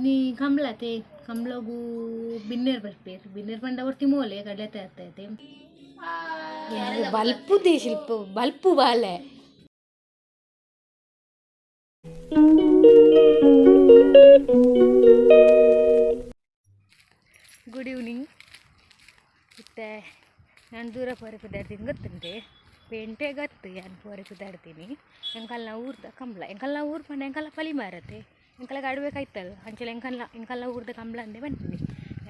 ಇನಿ ಕಂಬ್ಳತೆ ಕಂಬ್ಳಗು ಬಿನ್ನೆರ್ ಬರ್ಪೇರ್. ಬಿನ್ನೆರ್ ಪಂಡ ಒರ್ತಿ ಮೋಲೆ ಕಡಲೆ ತಯಾರ್ತೈತೆ. ಬಲ್ಪುದೆ ಶಿಲ್ಪ ಬಲ್ಪು ಬಾಲೆ. Good evening. ಇತ್ತೆ ನಾನು ದೂರ ಪೋರೆ ಕುದಾಡ್ತೀನಿ ಗೊತ್ತುಂಟೆ, ಪೇಂಟೆ ಗತ್ತು ಯಾನ್ ಪೋರೆ ಕುದಾಡ್ತೀನಿ. ಎಂಕಲ್ನ ಊರ್ದ ಕಂಬ್ಳ, ಎಂಕಲ್ನ ಊರು ಪಂಡ ಎಂಕಲ್ನ ಪಲಿಮಾರತೆ, ಎಂಕಲ್ಗ ಅಡುವೆ ಕೈತಲ್ ಅಂಚಲ ಎಂಕಲ್ನ ಎಂಕಲ್ನ ಊರ್ದ ಕಂಬ್ಳ ಅಂದೆ ಪನ್ಪಿನಿ.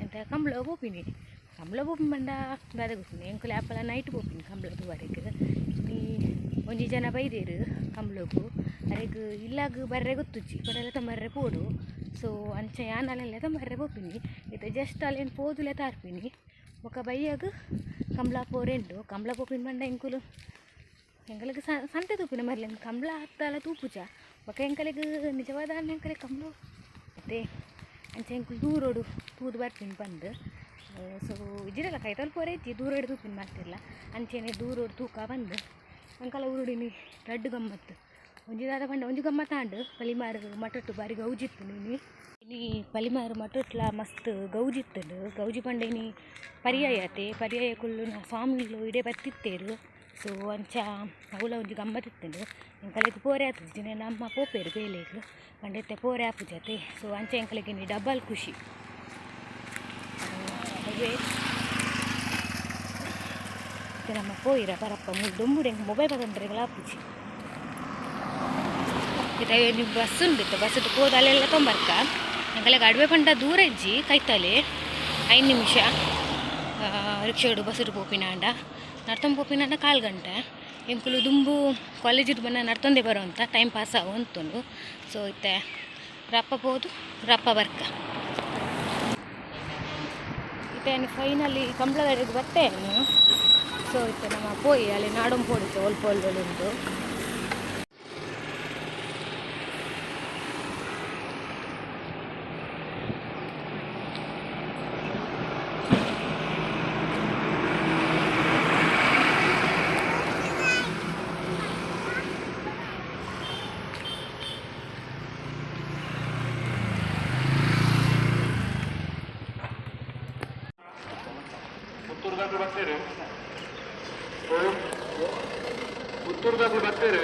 ಎಂತ ಕಂಬ್ಳ ಪೋಪಿನಿ, ಕಂಬ್ಳ ಪೋಪಿನಿ ಪಂಡ ದಾದ ಗೊತ್ತುಂಡು, ಎಂಕುಲು ಆಪಲ ನೈಟ್ ಪೋಪಿನಿ ಕಂಬ್ಳ ತೂವರೆಗ್. ಇನಿ ಒಂಜಿ ಜನ ಬೈದೇರು ಕಂಬ್ಳಗು, ಅರೆಗ್ ಇಲ್ಲಾಗ್ ಬರ್ರೆ ಗೊತ್ತುಜ್ಜಿ, ಬಡಲ ತಂಬರ್ರೆ ಪೋಡು. ಸೊ ಅಂಚ ಯಾನ್ ಅಲ್ಲೆಲ್ಲ ತಂಬರ್ರೆ ಪೋಪಿನಿ. ಇತ್ತೆ ಜಸ್ಟ್ ಅಲ್ಲೇನು ಪೋದುಲೆ ತಾರ್ಪಿನಿ, ಬೊಕ ಬಯ್ಯಗ್ ಕಂಬ್ಳ ಪೋರೆಂಡು. ಕಂಬ್ಳ ಪೋಪಿನ ಪಂಡ ಎಂಕುಲು ಎಂಕಲೆಗ್ ಸಂತೆ ತೂಪಿನ ಮರ್ಲೆ ಕಂಬ್ಳ ಹತ್ತಲ ತೂಪುಜ. ಬೊಕ ಎಂಕಲೆಗ್ ನಿಜವಾದ ಎಂಕಲೆ ಕಂಬ್ಳ ಅತ್ತೆ ಅಂಚ ಎಂಕುಲು ದೂರೋಡು ತೂದು ಬರ್ಪಿನಿ ಪಂದ್. ಸೊ ಇಜ್ಜಿರಲ್ಲ ಕೈತಲ್ ಪೋರೆ ಇಜ್ಜಿ, ದೂರೋಡು ತೂಪಿನ ಮಾತಿರ್ಲ ಅಂಚೆನೆ ದೂರೋಡು ತೂಕ ಬಂದು. ಅಂಕಲ ಊರುಡಿನಿ ರಡ್ಡು ಗಮ್ಮತ್ತು, ಒಂಜಿ ದಾದ ಪಂಡ ಒಂಜಿ ಗಮ್ಮತ್ತು ಆಂಡ್. ಪಲಿಮಾರು ಮಠಟ್ಟು ಬಾರಿ ಗೌಜಿತ್ತು. ಇನಿ ಇನಿ ಪಲಿಮಾರು ಮಠಟ್ಲ ಮಸ್ತ್ ಗೌಜಿತ್ತುಂಡು. ಗೌಜಿ ಪಂಡ ಇನಿ ಪರ್ಯಾಯ ಅತೆ, ಪರ್ಯಾಯ ಕುಲ್ಲುನ ಸ್ವಾಮಿಲು ಇಡೆ ಬತ್ತಿತ್ತೇರು. ಸೊ ಅಂಚ ಅವುಲ ಒಂಜಿ ಗಮ್ಮತ್ತಿತ್ತುಂಡು. ಎಂಕಲೆಗ್ ಪೋರೆ ಆತುಜಿ, ನಮ್ಮ ಪೋಪೇರು ಬೇಲೆಗ್ ಪಂಡ ಇತ್ತೆ ಪೋರೆ ಆಪುಜತೆ. ಸೊ ಅಂಚ ಎಂಕಲೆಗ್ ಇನಿ ಡಬಲ್ ಖುಷಿ. ಅವೇ ಇತ್ತೆ ನಮ್ಮ ಪೋಯಿರ ಪರಪ್ಪ ಮೂಲು ದೊಂಬುಡು ಎಂಕ್ ಮೊಬೈಲ್ ಪತೊಂಡ್ರೆಗ್ಲ ಆಪುಜಿ. ಇತ್ತೆ ಒಂಜಿ ಬಸ್ ಉಂಡು, ಇತ್ತೆ ಬಸ್ ಪೋದು ಅಲ್ಲೆಲ್ಲ ತೊಂಬರ್ಕ. ಎಂಕಲೆಗ್ ಅಡುವೆ ಪಂಡ ದೂರ ಇಜ್ಜಿ, ಕೈತಲೆ 5 ನಿಮಿಷ ರಿಕ್ಷಾಡು ಬಸ್ಸುಡು ಪೋಪಿನಾಂಡ, ನಡ್ತೊಂದು ಪೋಪಿನಾಂಡ ಕಾಲು ಗಂಟೆ. ಎಂಕುಲು ದುಂಬು ಕಾಲೇಜಿಗೆ ಬಂದ ನಡ್ತೊಂದೇ ಬರುವಂತ ಟೈಮ್ ಪಾಸ್ ಆವು ಅಂತುಂಡು. ಸೊ ಇತ್ತೆ ರಪ್ಪ ಪೋದು ರಪ್ಪ ಬರ್ಕ. ಇತ್ತೆ ಫೈನಲಿ ಕಂಬ್ಳದಡೆಗ್ ಬತ್ತೇನು. ಸೊ ಇತ್ತೆ ನಮ್ಮ ಪೋಯಿ ಅಲ್ಲಿ ನಾಡೊಂದು ಪೋಡಿತ್ತು ಒಲ್ಪ ಒಲ್ಪೊಲ್ ಉಂಟು. ಪುತ್ತೂರ್ದಾಗ್ಲು ಬರ್ತೀರಿ, ಪುತ್ತೂರ್ದಾಗ್ಲು ಬರ್ತೀರಿ.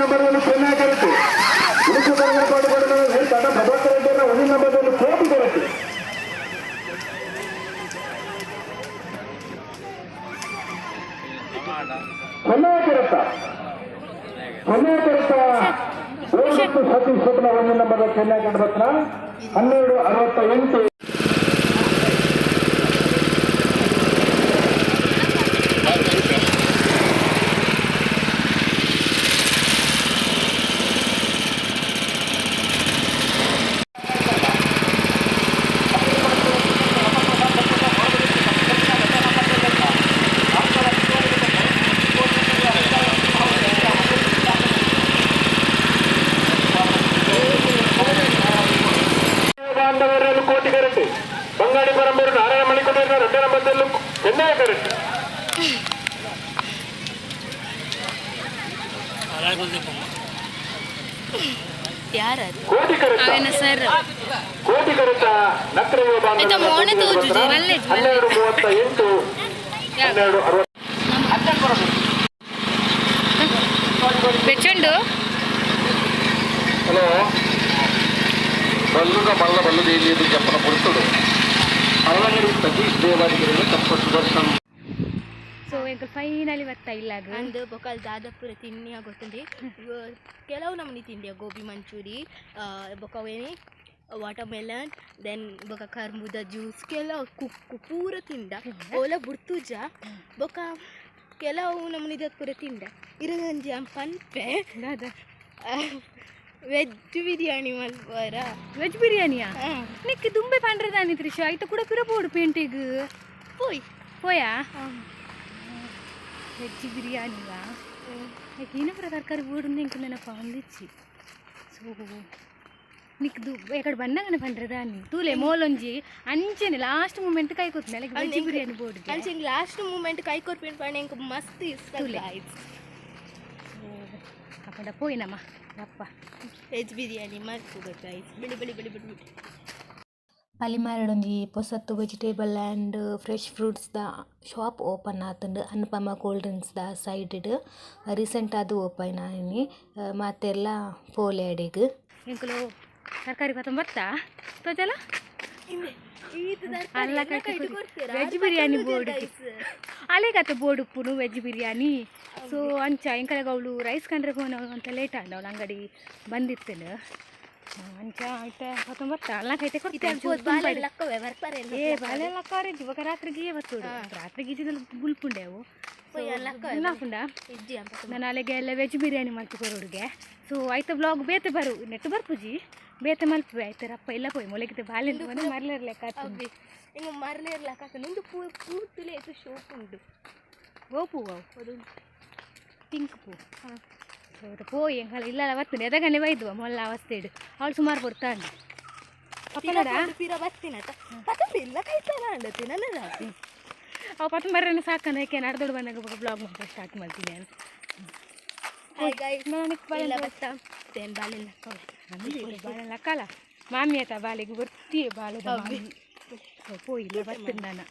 ನಂಬರ್ದಲ್ಲಿ ಚೆನ್ನೈ ಕರೆಕ್ಟ್ ಉಡುಪಿ ಬರಂಗಪಾಡು ತಡ ಪ್ರಭಾಕರ್ ರೆಡ್ಡಿಯನ್ನ ಒಂದೇ ನಂಬರ್ದಲ್ಲಿ ಕೋಟಿ ಬರುತ್ತೆ. Chennai correct, Chennai correct. ಸತೀಶ್ ಸ್ವಪ್ನ ಒಂದೇ ನಂಬರ್ ಚೆನ್ನೈ ಕಂಡು ಬರ್ತಾನ 12:68. ಬಾಂಧವರನ್ನು ಕೋಟಿ ಕರೆಂಟ್ ಬಂಗಾಡಿ ಪರಂಬೂರು ನಾರಾಯಣ ಮಣಿಕೊಂಡೂರಿನ ಎರಡನೇ ನಂಬರ್ದಲ್ಲೂ ಚೆನ್ನೈ ಕರೆಂಟ್. ಯಾರದು? ಕೋಟಿ ಕರೆಕ್ಟ್. ಅವೇನ ಸರ್. ಕೋಟಿ ಕರೆಕ್ಟ ನಕ್ರ ಯುವ ಆಯ್ತಾ, ಮೋನೆ ತೋಜುಜಿ. 12:38, 12:60. ಬೆಚ್ಚುಂಡು. ಹಲೋ. ಬಲ್ಲುಗ ಮಲ್ಲ ಬಲ್ಲುದೇವಿಯದು ಜಪ್ಪನ ಪುರುಷುಡು ಅರವಣರು ಸತೀಶ್ ದೇವಾದಿಗರಿಗೆ ತಪ್ಪ ಸುದರ್ಶನ್. ಸೊ ಎಂಕುಲು ಫೈನಲಿ ಬರ್ತಾ ಇಲ್ಲಾಗ. ಅಂದ್ ಬೊಕ ಅಲ್ಲಿ ದಾದಪುರ ತಿನ್ನಿ ಗೊತ್ತುಂಡಿ, ಕೆಲವು ನಮೂನಿ ತಿಂಡಿಯ, ಗೋಬಿ ಮಂಚೂರಿ, ಬೊಕ ಅವೇನಿ ವಾಟರ್ ಮೆಲನ್, then ಬೊಕ ಕರ್ಬೂದ ಜ್ಯೂಸ್, ಕೆಲವು ಕುಕ್ಕು ಪೂರ ತಿಂದ. ಓಲ ಬುಡ್ತುಜ. ಬೊಕ ಕೆಲವು ನಮೂನಿದ ಪೂರ ತಿಂಡ. ಇರಗಂಜಿ ಪನ್ಪೆ. ದಾದ? ವೆಜ್ ಬಿರಿಯಾನಿ ಮಲ್ಪುವರ? ವೆಜ್ ಬಿರಿಯಾನಿಯಾ? ನಿಕ್ ದುಂಬೆ ಪಂಡ್ರೆ ತ್ರಿಷಾ, ಐತ ಕೂಡ ಪಿರ ಪೋಡು ಪೇಂಟೆಗ್. ಪೋಯ್. ಪೋಯಾ? ವೆಜ್ ಬಿರಿಯಾನಿಯಾ? ಏನಪುರ ತರಕಾರಿ ಬೋಡು ಎಂಕ್ ನೆನಪ ಅಂದಿಚ್ಚಿ. ಸೊ ನಿಕ್ ದು ಎಕಡೆ ಬನ್ನಗನೆ ಪಂಡ್ರೆ ದಾನಿ ತೂಲೆ ಮೋಲೊಂಜಿ ಅಂಚೆನೆ ಲಾಸ್ಟ್ ಮೂಮೆಂಟ್ ಕೈ ಕೊರ್ಪಿನ ವೆಜ್ ಬಿರಿಯಾನಿ ಬೋರ್ಡ್ಗೆ. ಅಂಚೆ ಲಾಸ್ಟ್ ಮೂಮೆಂಟ್ ಕೈ ಕೊರ್ಪಿನ ಪಂಡ ಎಂಕ್ ಮಸ್ತ್ ಇಷ್ಟ. ತೂಲೆ. ಗಾಯ್ಸ್. ಅಪ್ಪ. ಪಂಡ ಪೋಯಿನಮ್ಮ ಅಪ್ಪ. ವೆಜ್ ಬಿರಿಯಾನಿ ಮಲ್ಪುಗ ಗೈಸ್. ಬಿಳಿ ಬಿಳಿ ಬಿಳಿ ಬಿಳಿ. ಪಲಿಮಾರಡೊಂಜಿ ಪೊಸತ್ತು vegetable and fresh fruits the shop open ಆತುಂಡು Anupama cold drinks the side ಡ್. ರೀಸೆಂಟ್ ಆದ್ ಓಪನ್ ಆಯಿನಿ. ಮಾತೆರ್ಲ ಪೋಲೆ ಅಡೆಗ್. ಎಂಕುಲು ತರಕಾರಿ ಪತೊಂದು ಬತ್ತ ತೋಜಲ. ಅಲ್ಲ, ವೆಜ್ ಬಿರಿಯಾನಿ ಬೋರ್ಡ್ ಅಲೆಗತ್ತ ಬೋರ್ಡ್ ಉಪ್ಪುನು ವೆಜ್ ಬಿರಿಯಾನಿ. ಸೊ ಅಂಚ ಎಂಕಲೆಗ್ ಅವಳು ರೈಸ್ ಕಂಡ್ರೆ ಪೋನ ಅಂತ ಲೇಟ್ ಆಂಡ. ಅವಳು ಅಂಗಡಿ ಬಂದಿತ್ತನು. ಅಂಚ ಐತೆ ಪತೊಂದು ಬರ್ತಾ ಅಲ್ಲ ಕೈತೆ. ಏ ಬಾಲೆ ಲಕ್ಕಾರೆಜ್ಜಿ. ಬೊಕ ರಾತ್ರಿಗೆ ಬತ್ತೋಡು. ರಾತ್ರಿಗೆ ಈಜಿದಲ್ಲಿ ಬುಲ್ಪುಂಡೆವು ಪುಂಡ. ನಾನು ಅಲ್ಲಿಗೆ ಎಲ್ಲ ವೆಜ್ ಬಿರಿಯಾನಿ ಮಲ್ತು ಕೊರೋಡುಗೆ. ಸೊ ಐತ ಬ್ಲಾಗ್ ಬೇತೆ ಬರು, ನೆಟ್ ಬರ್ಪುಜಿ, ಬೇತೆ ಮಲ್ಪುವೆ. ಆಯ್ತಾರಪ್ಪ ಇಲ್ಲ ಪೋಯ್ ಮೊಲೆಗಿತೆ ಬಾಲೆ ಮರ್ಲಿರ್ಲೆಕ್ಕ. ಇಂಗ ಮರಲೇ ಇರ್ಲಕ್ಕ. ನಿಂದು ಪೂ ಪೂತುಲೆ ಇದು ಶೋಕ್ ಉಂಡು. ಓ ಪೂ ಅವು ಪಿಂಕ್ ಪೂ. ಸೊ ಪೋಯ್ ಎಂಕಲ ಇಲ್ಲ ಬರ್ತದೆ ಎದಗನೆ ಬೈದ್ವ ಮೊಲ್ಲ ಅವಸ್ಥೆ ಇಡು. ಅವಳು ಸುಮಾರು ಕೊಡ್ತಾನೆ ಪಪ್ಪನಡ. ಪಿರ ಬರ್ತೀನಟ ಪತಂದಿಲ್ಲ ಕೈತಲ್ಲ ಅಂಡತಿ ನನ್ನ. ಅವು ಪತ್ತ ಮರನ ಸಾಕಂದ್ರೆ ಏಕೆ ನಡ್ದೊಡು ಬಂದಾಗ ಬ್ಲಾಗ್ ಮಾಡ್ತಾ ಸ್ಟಾರ್ಟ್ ಮಾಡ್ತೀನಿ ನಾನು. Hi guys. ನಾನು ಇಲ್ಲ ಬತ್ತ ತೇನ್ ಬಾಲೆ ಬಾಳೆ ಲಕ್ಕಲ ಮಾಮಿ ಆತ ಬಾಲೆಗೆ ಬರ್ತೀಯ ಬಾಳೆದ ಮಾಮಿ. ಸೊ ಪೋಯಿಲ್ಲ ಬರ್ತೀನಿ ನಾನು.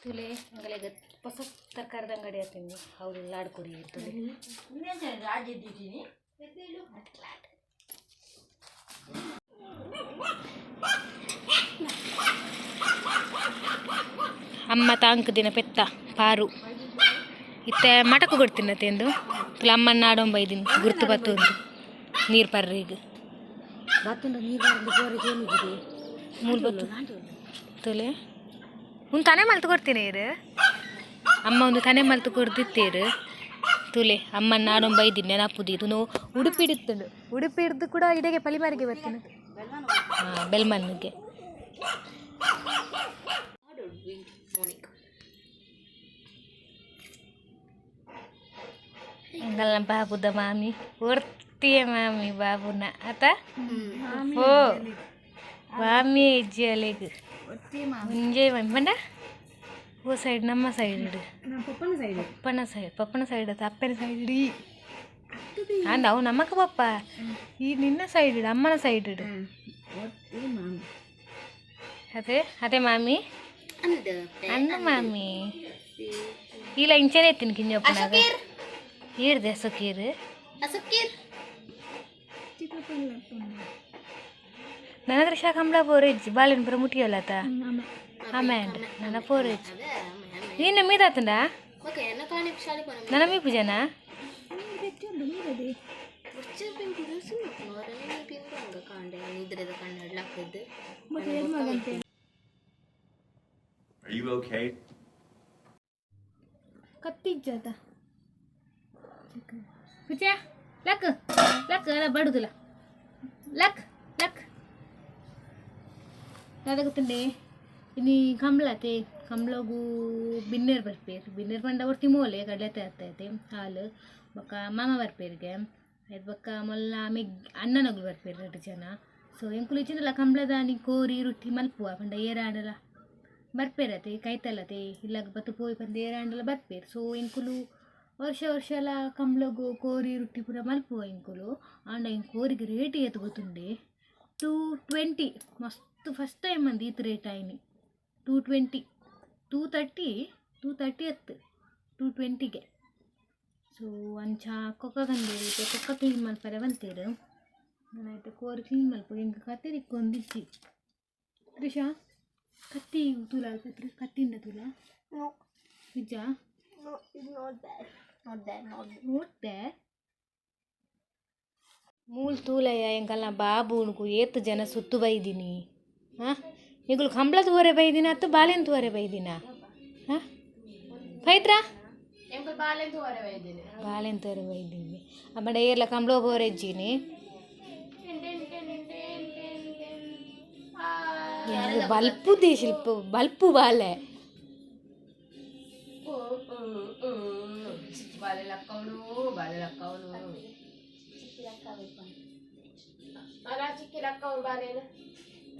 ತುಲೆ ಅಂಗಲೆಗ ಹೊಸ ತರಕಾರಿದ ಅಂಗಡಿ ಆತೀನಿ. ಅವ್ರು ಲಾಡ್ ಕೊಡಿ ತುಲೆ. ಲಾಡ್. ಅಮ್ಮ ತಾಂಕ್ ದಿನ ಪೆತ್ತ ಪಾರು ಇತ್ತೆ ಮಟಕು ಕೊಡ್ತೀನಿ ಎಂದು ತುಲ ಅಮ್ಮನ ನಾಡೊಂಬ ಇದೀನಿ ಗುರ್ತು ಬತ್ತು ನೀರು ಪರ್ರಿಗ. ಬತ್ತುಂಡ ನೀರು ಬಾರಂದು ಪೋರೆ ಏನಿದೆ. ಮೂಲು ಬತ್ತು ತುಲೆ. ಒಂದು ತನೆ ಮಲ್ತು ಕೊಡ್ತೀನಿ ಇರು. ಅಮ್ಮ ಒಂದು ತನೆ ಮಲ್ತು ಕೊಡ್ದಿತ್ತೀರು. ತುಲೆ ಅಮ್ಮನ ನಾಡೊಂಬ ಇದ್ದೀನಿ ನೆನಪುದಿ. ಇದು ಉಡುಪಿ ಇಡುತ್ತಂಡು. ಉಡುಪಿ ಹಿಡ್ದು ಕೂಡ ಇಡೆಗೆ ಪಲಿಮಾರಿಗೆ ಬರ್ತೀನಿ. ಹಾಂ, ಬೆಲ್ಮನ್ನಿಗೆ. ಎಂಗಲ್ನ ಬಾಬುದ ಮಾಮಿ ಒರ್ತಿಯ ಮಾಮಿ ಬಾಬುನ ಆತ. ಓ ಮಾಮಿ ಇಜ್ಜಿ ಅಲೆಗ್ ಒಂಜೇ ಮಾಮಿ ಪಂಡ ಓ ಸೈಡ್ ನಮ್ಮ ಸೈಡ್ ಇಡು. ಪಪ್ಪನ ಸೈಡ್. ಪಪ್ಪನ ಸೈಡ್, ಪಪ್ಪನ ಸೈಡ್ ಅತ್ತ ಅಪ್ಪನ ಸೈಡ್ ಇಡಿ. ಅಂದ ಅವು ನಮ್ಮಕ್ಕ ಪಪ್ಪ ಈ ನಿನ್ನ ಸೈಡ್ ಇಡು, ಅಮ್ಮನ ಸೈಡ್ ಇಡು. ಅದೇ ಅದೇ ಮಾಮಿ ಅನ್ನ ಮಾಮಿ ಇಲ್ಲ ಇಂಚನೆ ಎತ್ತಿನ ಕಿಂಜಪ್ಪನಾಗ ಈರ್ದೆ ಸುಕೀರು. ನನ್ನ ಹತ್ರ ಕಂಬಳ ಪೋರೆಜ್ಜಿ ಬಾಳೆನ ಪುರ ಮುಟ್ಟಿಯಲ್ಲತ ಆಮೆ ಅಂಡ್ ನನ್ನ ಪೋರೆಜ್ಜಿ. ನೀನು ಮೀದಾತಂಡ ನನ್ನ ಮೀ ಪೂಜನಾ. Are you okay? ಕತ್ತಿಜ್ಜಾತ ಪೂಜಾ ಲಕ್ ಲಕ್ ಅಲ್ಲ ಬಡುದಿಲ್ಲ ಲಕ್ ಲಕ್ ದಾದ ಗೊತ್ತುಂಡೆ. ಇನಿ ಕಂಬ್ಳತೆ ಕಂಬ್ಳಗು ಬಿನ್ನೇರ್ ಬರ್ಪೇರು. ಬಿನ್ನೇರ್ ಪಂಡ ಒರ್ತಿ ಮೋಲೆ ಕಡಲೆ ತರ್ತೈತೆ ಹಾಲು. ಬೊಕ್ಕ ಮಾಮ ಬರ್ಪೇರಿಗೆ ಐದು. ಬೊಕ್ಕ ಮೊಲ್ಲ ಮೆಗ್ ಅಣ್ಣನಗುಲು ಬರ್ಪೇರು ಎರಡು ಜನ. ಸೊ ಎಂಕುಲು ಇಚ್ಚಿಂದಲ ಕಂಬ್ಳದಾನಿ ಕೋರಿ ರೊಟ್ಟಿ ಮಲ್ಪುವ ಪಂಡ ಏರಾಂಡಲ ಬರ್ಪೇರತೆ ಕೈತಲ್ಲತೆ ಇಲ್ಲಾಗ ಬತ್ತು ಪೋಯಿ ಪಂದ್ ಏರಾಂಡಲ ಬರ್ಪೇರು. ಸೊ ಎಂಕುಲು ವರ್ಷ ವರ್ಷ ಎಲ್ಲ ಕಂಬ್ಳಗು ಕೋರಿ ರೊಟ್ಟಿ ಪೂರ ಮಲ್ಪುವ ಎಂಕುಲು. ಆಂಡ ಎಂಕ್ ಕೋರಿಗೆ ರೇಟ್ ಏತ್ ಗೊತ್ತುಂಡೆ? 220. ಮಸ್ತ್ ಫಸ್ಟ್ ಟೈಮ್ ಅಂದು ಈತ್ ರೇಟ್ ಆಯ್ನಿ. 220, 230, 230 ಅತ್ತು 220ಗೆ. ಸೊ ಅಂಚ ಕೊಕ್ಕ ಕಂದೇರು ಇತ್ತೆ ಕೊಕ್ಕ ಕ್ಲೀನ್ ಮಲ್ಪರೆ ಬಂತೇರು. ನಾನು ಆಯ್ತು ಕೋರಿ ಕ್ಲೀನ್ ಮಲ್ಪ. ಎಂಕ್ ಕತ್ತಿ ತಿಕ್ಕೊಂದಿಜ್ಜಿ. ತ್ರಿಷಾ, ಕತ್ತಿ ತೂಲ ಅಲ್ಪ ಕತ್ತಿಂದ ತೂಲ. ನಿಜ. No, it's not there. Not there, not there. ನೋಡ್ತೆ ಮೂಲ್ ತೂಲಯ್ಯ ಎಂಕಲ್ನ ಬಾಬುನುಕು ಏತ್ ಜನ ಸುತ್ತು ಬೈದಿನಿ. ಹಾಂ, ನಿಗುಲು ಕಂಬ್ಳ ತೂವರೆ ಬೈದಿನ ಅತ್ತು ಬಾಲೆನ್ ತೂವರೆ ಬೈದಿನ? ಹಾಂ ಪೈತ್ರ, ಬಾಲೆನ್ ತೂವರೆ ಬೈದಿನಿ. ಆಮೇಲೆ ಏರ್ಲ ಕಂಬ್ಳ ಬೋರೆಜ್ಜಿನಿ. ಬಲ್ಪುದೇ ಶಿಲ್ಪ ಬಲ್ಪು ಬಾಲೆ.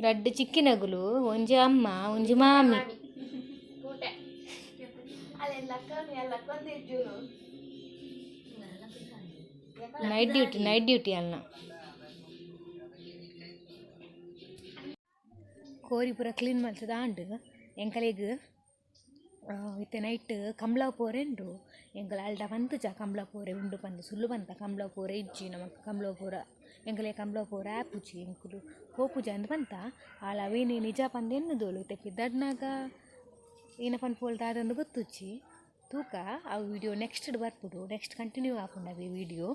ರಡ್ಡ್ ಚಿಕ್ಕಿನಗುಲು, ಒಂಜಿ ಅಮ್ಮ, ಒಂಜಿ ಮಾಮಿ. ನೈಟ್ ಡ್ಯೂಟಿ, ನೈಟ್ ಡ್ಯೂಟಿ ಅಲ್ಲ. ಕೋರಿ ಪೂರ ಕ್ಲೀನ್ ಮಲ್ತದ ಆಂಡ್. ಎಂಕಲೆಗ್ ಇತ್ತೆ ನೈಟ್ ಕಂಬ್ಳ ಪೋರೆ ಉಂಡು. ಎಂಕಲ್ ಅಲ್ಡ ಪಂತುಜ ಕಂಬ್ಳ ಪೋರೆ ಉಂಡು ಪಂದ್. ಸುಳ್ಳು ಪಂತ, ಕಂಬ್ಳ ಪೋರೆ ಇಜ್ಜಿ ನಮಕ್. ಕಂಬ್ಳ ಪೂರ ಎಂಕಲೆ ಕಂಬ್ಳ ಪೋರೆ ಆಪುಜಿ, ಎಂಕುಲು ಪೋಪುಜ ಅಂದ್ ಪಂತ. ಆಲ್ ಅವೇನೆ ನಿಜ ಪಂದ್ ಎನ್ನುದೋಲು. ಇತ್ತೆ ಪಿದಡ್ನಾಗ ಏನ ಪನ್ಪೋಲ್ ದಾದಂದ್ ಗೊತ್ತುಜ್ಜಿ. ತೂಕ, ಅವು ವಿಡಿಯೋ ನೆಕ್ಸ್ಟ್ ಬರ್ಪುಡು. ನೆಕ್ಸ್ಟ್ ಕಂಟಿನ್ಯೂ ಆಪುಂಡು ಅವೆ ವಿಡಿಯೋ.